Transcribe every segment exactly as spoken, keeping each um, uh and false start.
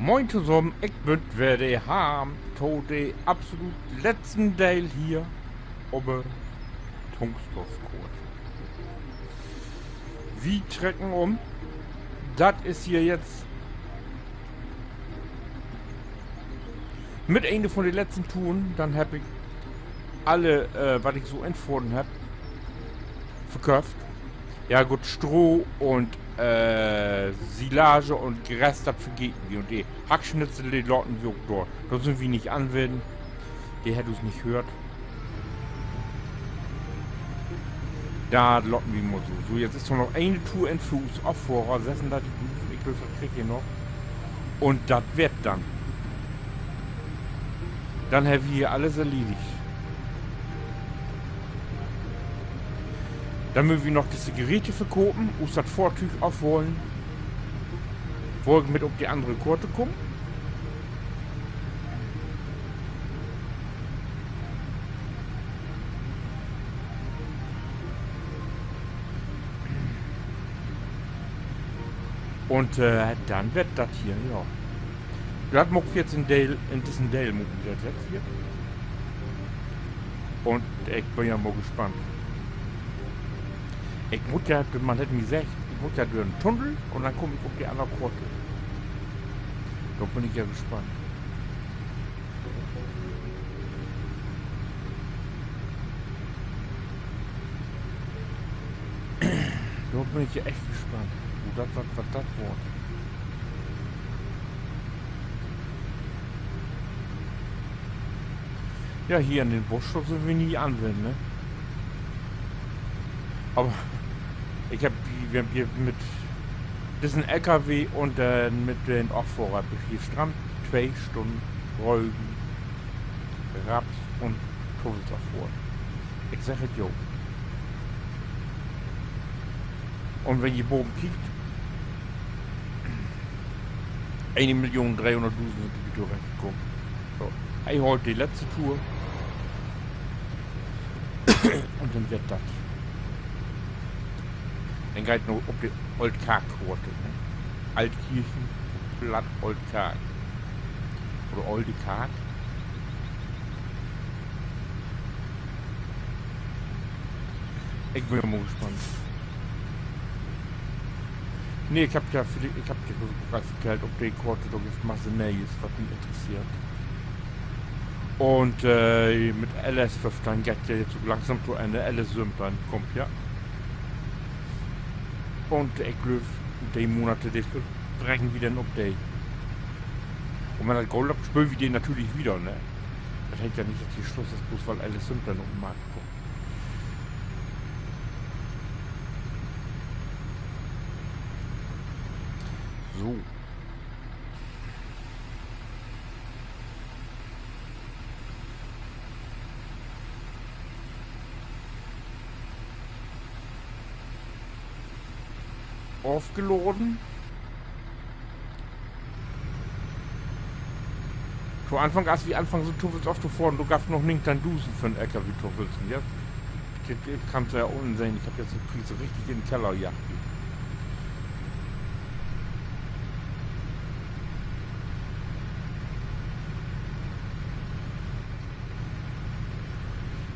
Moin tosamen, ik bün weer de Harm to de absolut letzten Deel hier op de Tunxdorf-Koort. Wi trecken üm. Dat is hier jetzt mit een von de letzten Touren, denn hebb ik alle, äh, wat ik so infaden hebb, verköfft. Ja, goot, Stroh un, äh, Silage un Gras, dat vergeten wi. Un de Hackschnitzel, de laten wi ok dor. Dor sünd wi nich an ween. De hett us nich höört. Dat laten wi mal so. So, jetzt is dor noch ene Tour in för us Affohrer, sössundörtigdusend, ik glööv, dat krieg ik noch. Un dat weer't denn. Denn hebbt wi hier allens erledigt. Denn mööt wi noch disse Geräte verkopen, us dat Fohrtüüg afholen, wo ik mit op de annere Koort kaam. Un, äh, denn weer't dat hier, ja. Dat maakt wi jetzt in Deel, in dissen Deel maakt wi dat jetzt hier. Un ik bün ja mal gespannt. Ik mutt ja, man hett mi seggt, ik mutt ja dör en Tunnel un denn kaam ik op de anner Koort. Dor bün ik ja gespannt. Dor bün ik ja echt gespannt, wo dat, wat, wat dat warrt. Ja, hier in den Busch, dor sünd wi nie an ween, ne? Aver ik hebb, wi, wi hebbt hier mit dissen L K W un, äh, mit den Affohrer bün ik hier stramm twee Stünnen Rögen, Raps un Tuffels affohrt. Ik segg et jo. Un wenn ji baven kiekt, ene Million dreehunnertdusend sünd wi torechtkamen. So, he haalt de letzte Tour. Un denn weer't dat. Denn geiht 't nu op de Oldkark-Koort, ne? Altkirchen, Platt, Oldkark. Oder Olde Kark. Ik bün ja mal gespannt. Nee, ik hebb ja, ik hebb ja, glööv ik, ok al vertellt, op de Koort, dor gifft dat Masse Nee'es, wat mi interesseert. Un, äh, mit L S föffteihn geiht ja nu so langsam to Enn, L S söventeihn kummt ja. Un ik glööv, de Monate, de breken wi denn op de. Un wenn dat goot löppt, spöölt wi de natürlich wieder, ne? Dat heet ja nich, dat hier Sluss is, bloots wiel L S söventeihn op den Markt kummt. So. Afladen. To Anfang, as wi anfungen, so Tuffels aftofohren, do gaff 't noch negenteihntusend för 'n L K W Tuffels, ja. Ik, ik kann 't ja unnen sehn, ik hebb jetzt de Pries richtig in 'n Keller jaagt.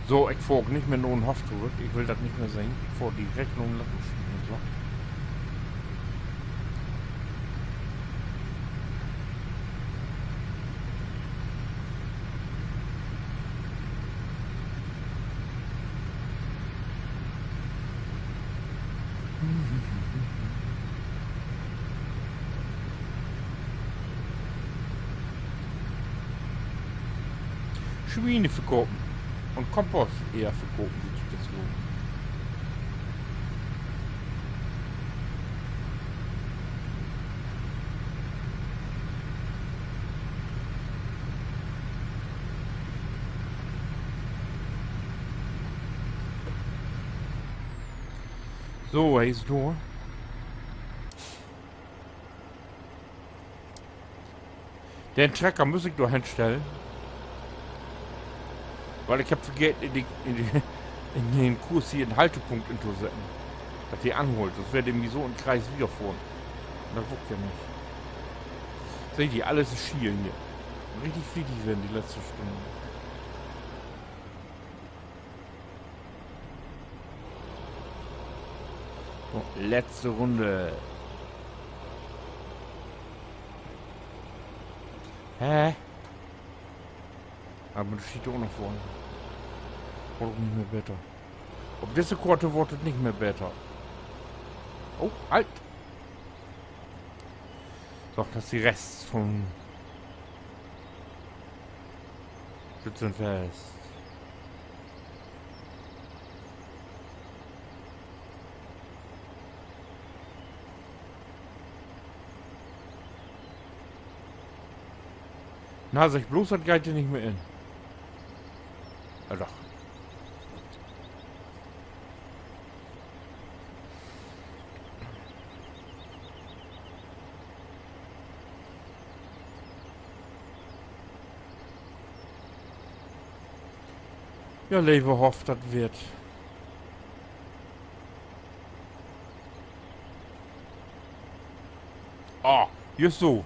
So, ik fohr ok nich mehr na'n Hoff torüch. Ik will dat nich mehr sehn. Ik fohr direkt na'n Lattenschieter, so. Swiene verkopen. Un Kompost ehr verkopen, seh ik jetzt so. So, he is dor. Den Trecker müss ik dor henstellen. Wiel ik hebb vergeten, in de, in de, in den Kurs hier en Haltepunkt intosetten. Dat de anhöllt, sünst weer de mi so in'n Kreis wiederfohren. Dat wull ik ja nich. Seht ji, allens is schier hier. Richtig flietig ween de letzte Stünn. So, letzte Runn. Hä? Aver de schiedt ok na vörn. Word ok nich mehr beter. Op disse Koort word dat nich mehr beter. Oh, halt! Doch, dat is de Rest vun Schützenfest. Na, segg bloots, dat geiht hier nich mehr in. Ja, doch. Ja, leve Hoff, dat warrt. Ah, jüst so.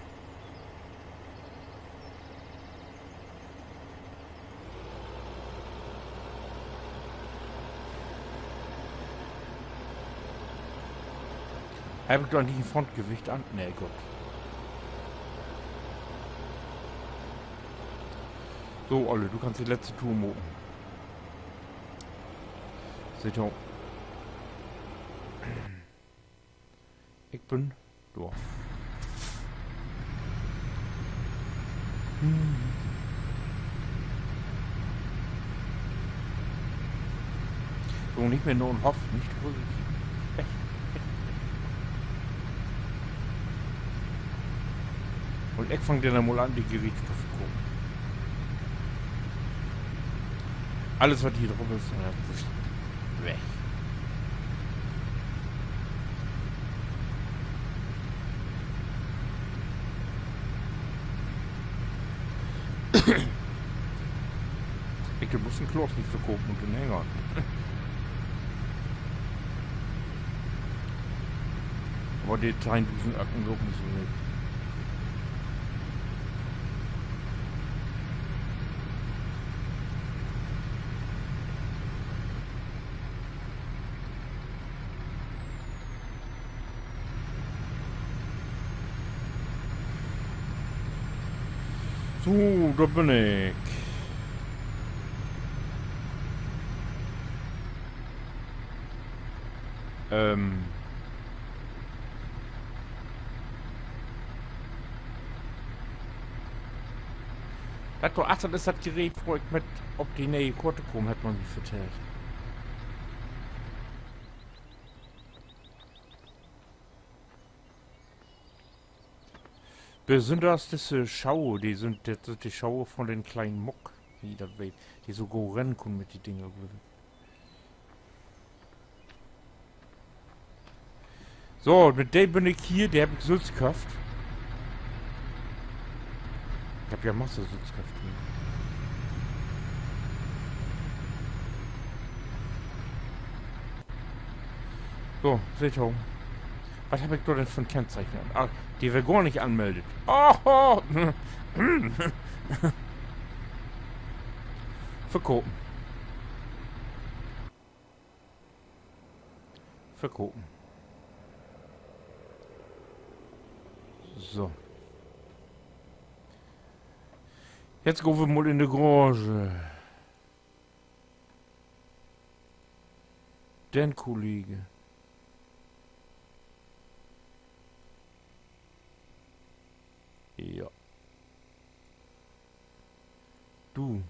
Heff ik doch nich en Frontgewicht an? Nee, goot. So, Olle, du kannst de letzte Tour maken. Seht ji. Ik bün dor. So, nich mehr na den Hoff, nich trüch. Weg, weg, weg. Un ik fang denn mal an, de Geräte to verkopen. Allens, wat hier drup is, ja, weg. Ik mutt en Kloß nich verkopen un den Hänger. Aver de teihndusend Öcken ok nich so wiet. So, dor bün ik. Ähm. Dat dor achtern is dat Gerät, wo ik mit op de ne'e Koort kamen bün, hett man mi vertellt. Besünners disse Schoh, de sünd, dat sünd de Schoh von den kleinen Muck, wie ji dat weet, de so goot rennen kunn mit de Dinger. So, mit de bün ik hier, de heff ik sülvst köfft. Ik heff ja Masse sülvst köfft. So, seht ji. Wat heff ik dor denn för 'n Kennzeichen an? Ah, de weer gor nich anmeldt. Oh! Verkopen. Verkopen. So. Jetzt gaht wi mal in de Garage. Den Kollege. Ja. Du.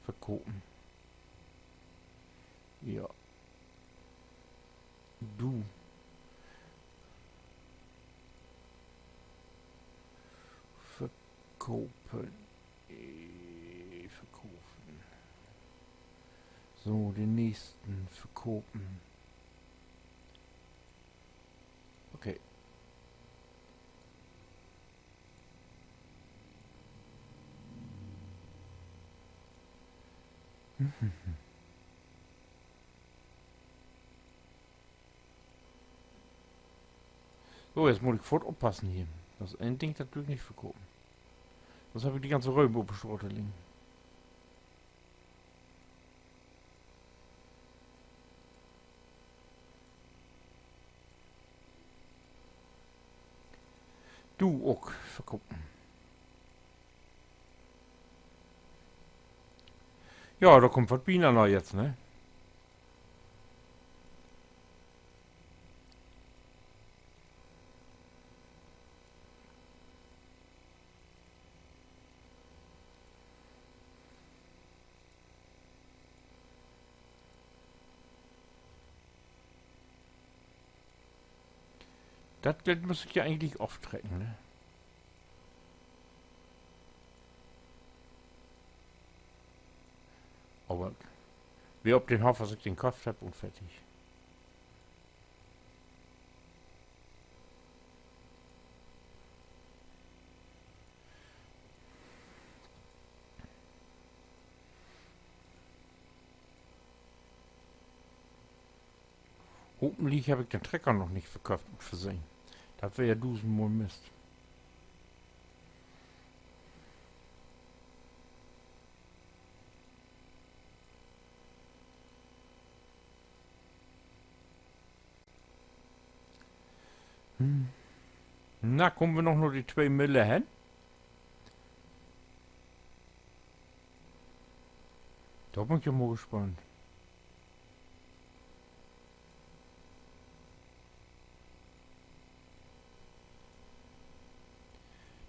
Verkopen. Ja. Du. Verkopen. Äh, verkopen. So, den nächsten verkopen. Okay. So, jetzt mutt ik foort oppassen hier. Dat is een Ding, dat will ik nich verkopen. Sünst heff ik de ganze Röven op de Straat liggen. Du ok verkopen. Ja, dor kummt wat binanner jetzt, ne? Dat, dat müss ik ja egentlich oftrecken, ne? Aver weer op den Hoff, as ik den köfft hebb un fertig. Hopentlich heff ik den Trecker noch nich verköfft ut Versehn. Dat weer ja dusendmal Mist. Na, kaamt wi noch na de twee Mille hen? Dor bün ik ja mal gespannt.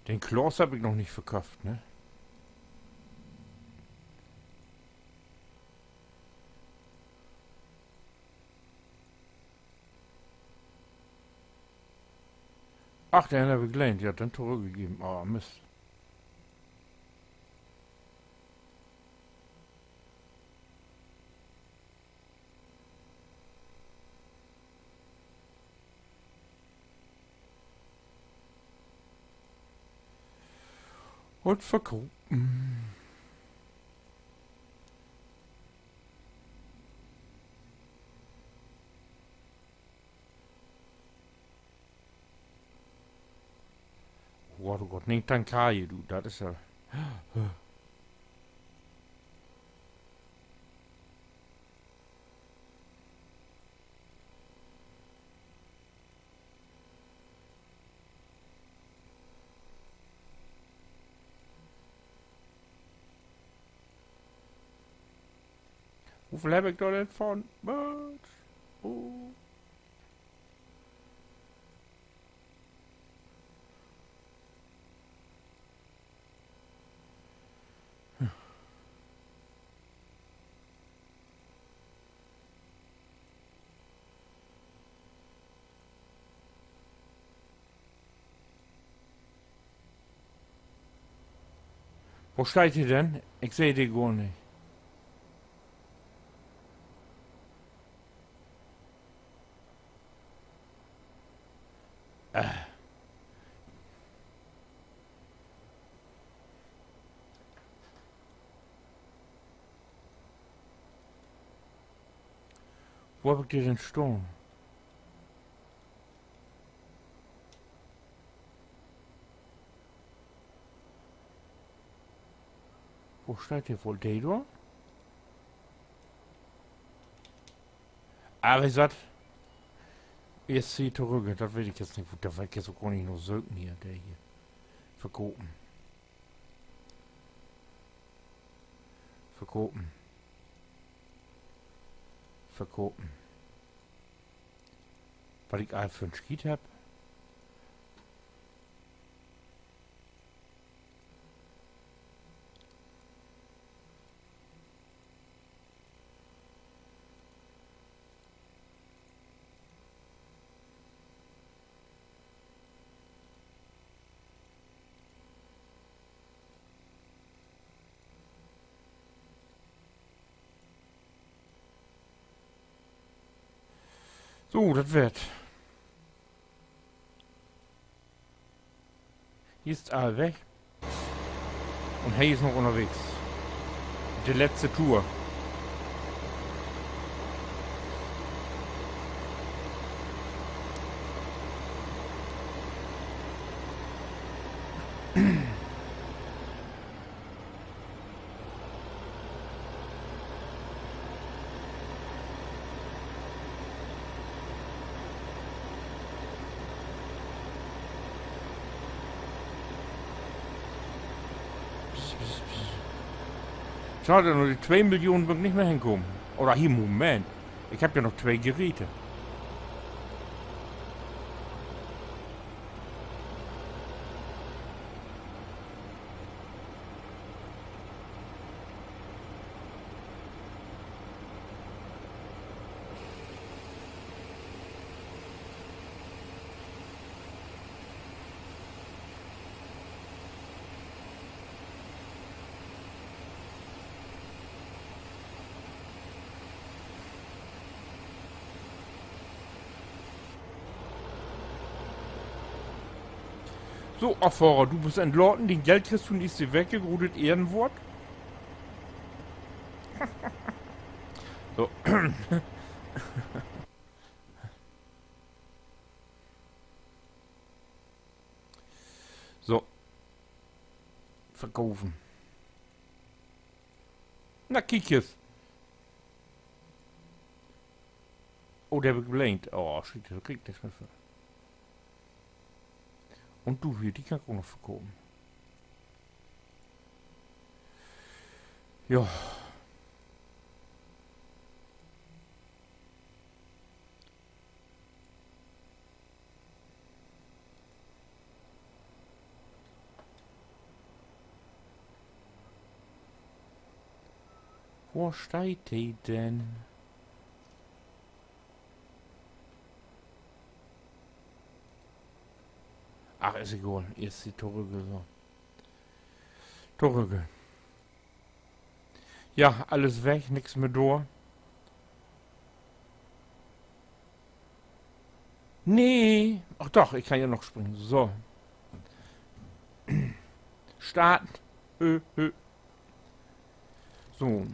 Den Klaas heff ik noch nich verköfft, ne? Ach, den heff ik leent. Ja, den torügggeven. Ah, Mist. Wat verkopen. Oh Gott, oh Gott, nee, Tankaje, du, dat is ja. Woveel heff ik dor denn von? Wat? Oh. Wo steiht de denn? Ik seh de gor nich. Wo heff ik de denn stahn? Wo steiht de woll? De dor? Ah, wat is dat? Is he torügg? Dat weet ik jetzt nich. Dor will ik jetzt ok gor nich na söken hier, de hier. Verkopen. Verkopen. Verkopen. Wat ik all för 'n Schiet hebb. So, dat weer 't. Hier is 't all weg. Un he is noch ünnerwegens. De letzte Tour. Schaad, na de twee Millionen bün ik nich mehr henkamen. Oder hier, Moment. Ik hebb ja noch twee Geräte. So, Affohrer, du büst entlaten, dien Geld kriggst du nächste Week, grotet Ehrenwoort. So. So. Verkopen. Na, kiek es. Oh, de heff ik beleent. Oh, schiet, dor krieg ik nix mehr för. Un du hier, de kann ik ok noch verkopen. Ja. Wo steiht de denn? Ach, is egal. Eerst de torügge, so. Torügge. Ja, alles weg, nix mehr dor. Nee. Ach doch, ik kann ja noch springen. So. Starten. Hö, hö. So.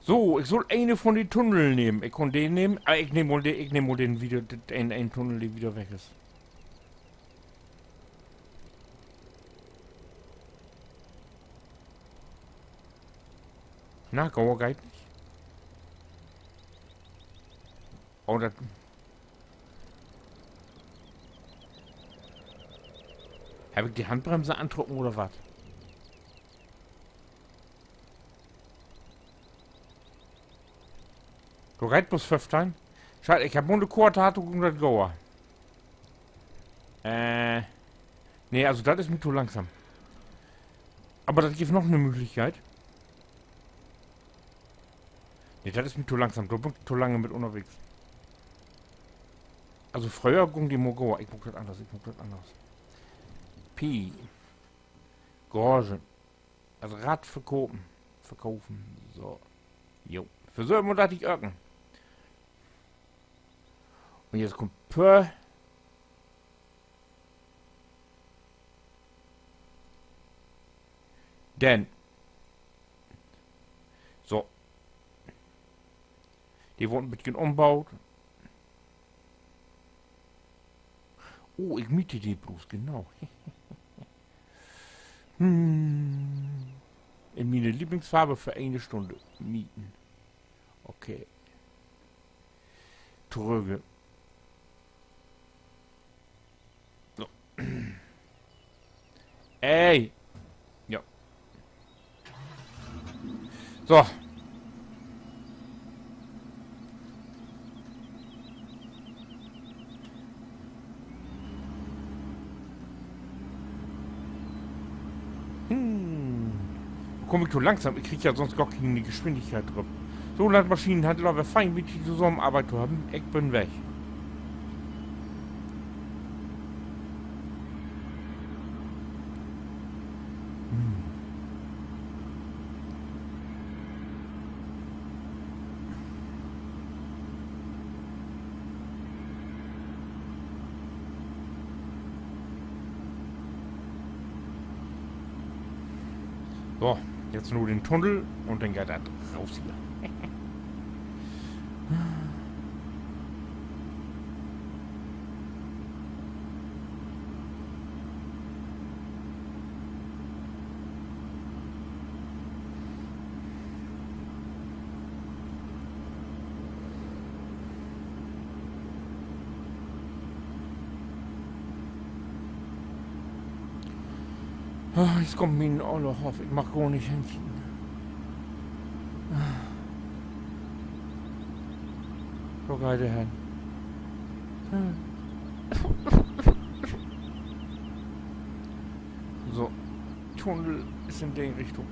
So, ik sull een von de Tunnel nehmen. Ik kunn den nehmen, aver ik nehm mal de, ik nehm mal den wieder, den, een Tunnel, de wieder weg is. Na, gauer geiht nich. Oh, dat. Heff ik de Handbremse antrocken oder wat? Dor geiht bloots föffteihn. Schaad, ik heff mal 'ne Koort hatt, dor güng dat gauer. Äh. Nee, also dat is mi to langsam. Aver dat gifft noch 'ne Mööglichkeit. Nee, dat is mi to langsam. Dor bün ik to lange mit ünnerwegs. Also fröher güng de mal gauer. Ik maak dat anners, ik maak dat anners. P. Garage. Also Rad verkopen. Verkopen. So. Jo. Versöök mal, dat ik öken. Un jetzt kummt P. Denn. So. De word en beten ümbaut. Oh, ik miet de bloots, genau. Hm. In miene Lieblingsfarv för ene Stünn mieten. Okay. Trügge. So. Ey. Ja. So. Hm. Kumm ik to langsam? Ik krieg ja sonst gor keen Geschwindigkeit rop. So, Landmaschinenhändler, weer fein, mit di tosamenarbeidt to hebben. Ik bün weg. Hm. So, jetzt nur den Tunnel un denn geiht dat raus hier. Ah, nu kummt mien olle Hoff. Ik mag gor nich henkieken. Dor geiht he hen. So. Tunnel is in de Richtung.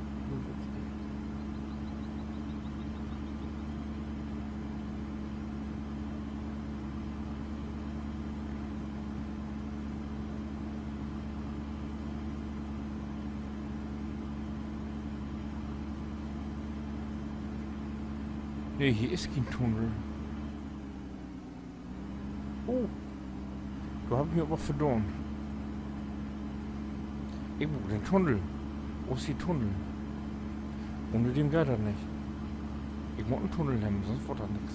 Nee, hier is keen Tunnel. Oh, dor heff ik mi aver verdaan. Ik bruuk den Tunnel. Wo is hier Tunnel? Ohne den geiht dat nich. Ik mutt en Tunnel hebben, sonst warrt dat nix.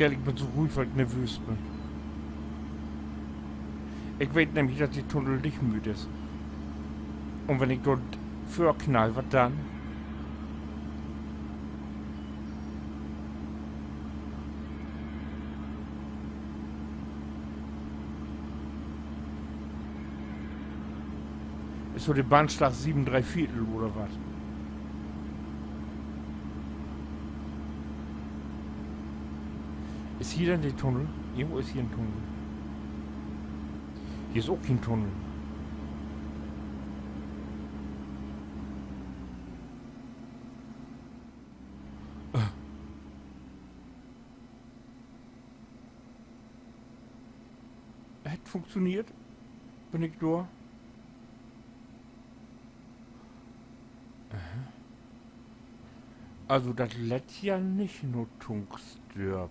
Kerl, ik bün so ruhig, wiel ik nervöös bün. Ik weet nämlich, dat de Tunnel dicht mit is. Un wenn ik dor vörknall, wat denn? Is so de Bahnstreck sieben drei Viertel oder wat? Is hier denn de Tunnel? Irgendwo is hier en Tunnel. Hier is ok keen Tunnel. Hett funktioneert? Bün ik dor? Also, dat lett ja nich na Tunxdörp.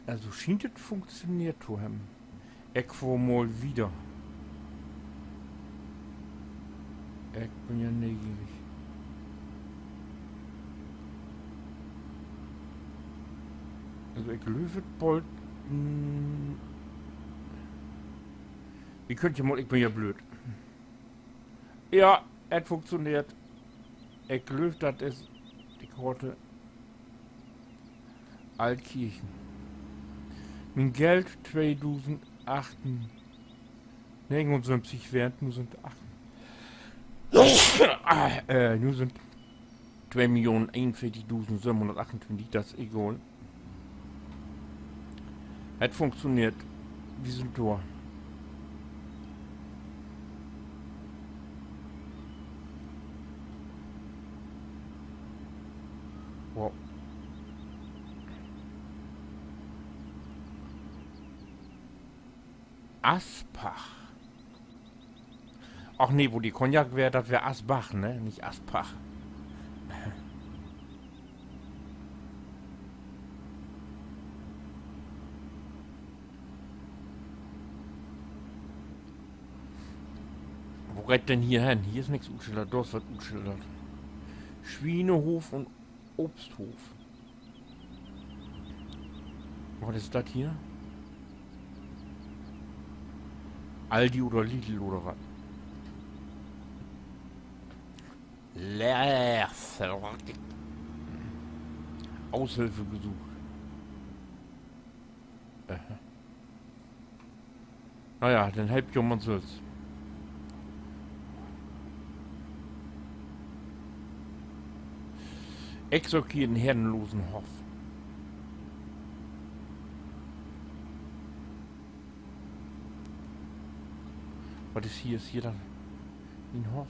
Also schient dat funktioneert to hebben. Ik fohr mal wieder. Ik bün ja neegierig. Also, ik glööv, et bold, mm, wi köönt ja mal, ik bün ja blööd. Ja, hett funktioneert. Ik glööv, dat is de Koort. Altkirchen. Mien Geld tweedusend achten, negenunsiebzig weern, nu sünd acht, äh, nu sünd twee Millionen eenunveertigdusend sövenhunnertachtuntwintig, dat is egal. Hett funktioneert. Wi sünd dor. Wow. Aspach. Ach nee, wo de Cognac weer, dat weer Asbach, ne? Nich Aspach. Wo geiht denn hier hen? Hier is nix utschildert, dor is wat utschildert. Schwienehof un Obsthof. Wat is dat hier? Aldi oder Lidl oder wat? Aushilfe gesucht. Aha. Na ja, denn helpt jo man sülvst. Ik söök hier en herrenlosen Hoff. Wat is hier? Is hier denn en Hoff?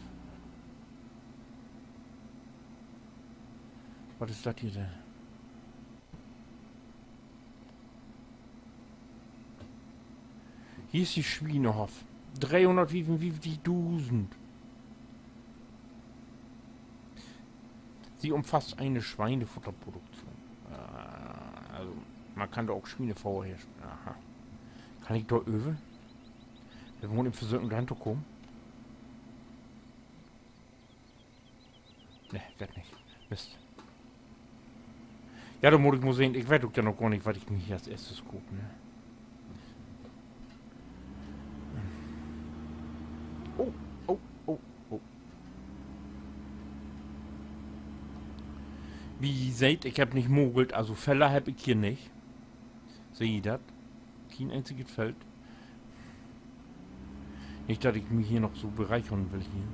Wat is dat hier denn? Hier is de Schwienehoff. Dreehunnertfiefunfieftigdusend. Sie umfasst eine Schweinefutterproduktion. Äh, also, man kann dor ok Schwienefoder herstellen. Aha. Kann ik dor över? Wi mööt even versöken, dor hen to kamen. Nee, geiht nich. Mist. Ja, dor mutt ik mal sehn, ik weet ok ja noch gor nich, wat ik mi hier as eerstes koop, ne? Oh, oh, oh, oh. As ji seht, ik hebb nich mogelt, also Feller hebb ik hier nich. Seht ji dat? Keen eenziget Feld. Nich, dat ik mi hier noch so bereikern will hier.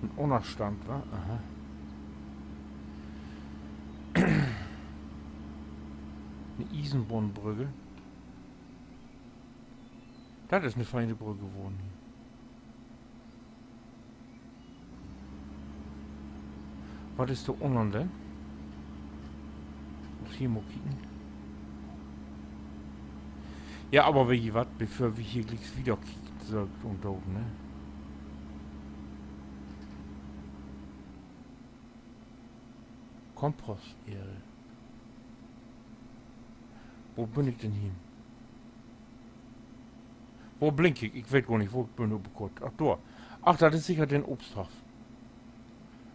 En Ünnerstand, wa? Aha. En Iesenbahnbrügge. Dat is en feine Brügge worrn hier. Wat is dor ünnen denn? Mutt hier mal kieken. Ja, aver weet ji wat, bevör wi hier glieks wieder kieken, söökt un doot, ne? Komposteer. Wo bün ik denn hier? Wo blink ik? Ik weet gor nich, wo ik bün, oh Gott. Ach, dor. Ach, dat is seker den Obsthoff.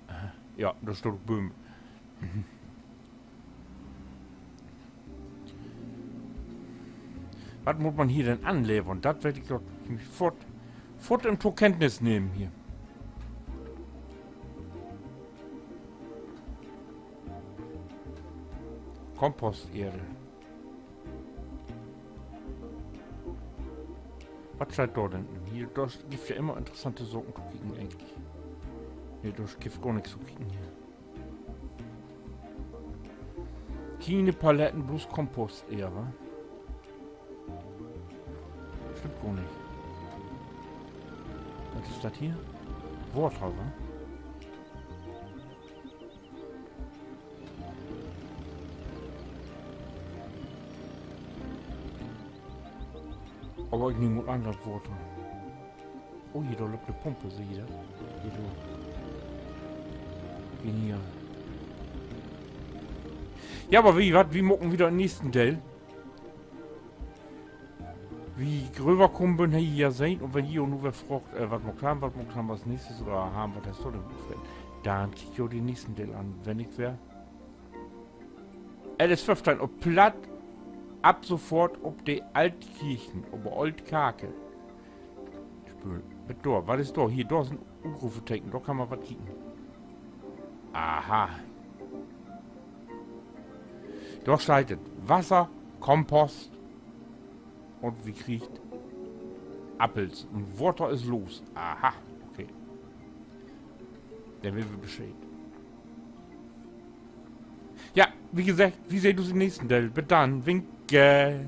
Äh, ja, dor staht ok Bööm. Wat mutt man hier denn anlevern? Dat weet ik doch nich. Foort, foort in to Kenntnis nehmen hier. Komposteer. Wat steiht dor denn in? Hier, dor gifft ja immer interessante Saken to kieken, egentlich. Nee, dor gifft gor nix to kieken hier. Kiene Paletten, bloots Komposteer, wa? Stimmt gor nich. Wat is dat hier? Water, wa? Aver ik nehm mal an, dat Water. Oh, hier, dor löppt de Pumpe, seht ji dat? Hier, dor. Genial. Ja, aver wi, wat, wi maken wieder den nächsten Deel. Wi ik röverkamen bün, hebbt ji ja sehn. Un wenn ji nu weer fraagt, äh, wat maakt he, wat maakt he as nächstes oder he, wat hest du denn to freten? Denn kiekt jo den nächsten Deel an, wenn ik weer L S föffteihn op Platt, ab sofort op de Altkirchen, op Oldkarke. Spööl. Wat dor? Wat is dor? Hier, dor is en Utroopteken, dor kann man wat kieken. Aha. Dor steiht et: Wasser, Kompost un wi kriegt Appels un Water is los. Aha, okay. Denn weet wi Bescheed. Ja, wie geseggt, wi seht us in'n nächsten Deel. Bit dann, winke.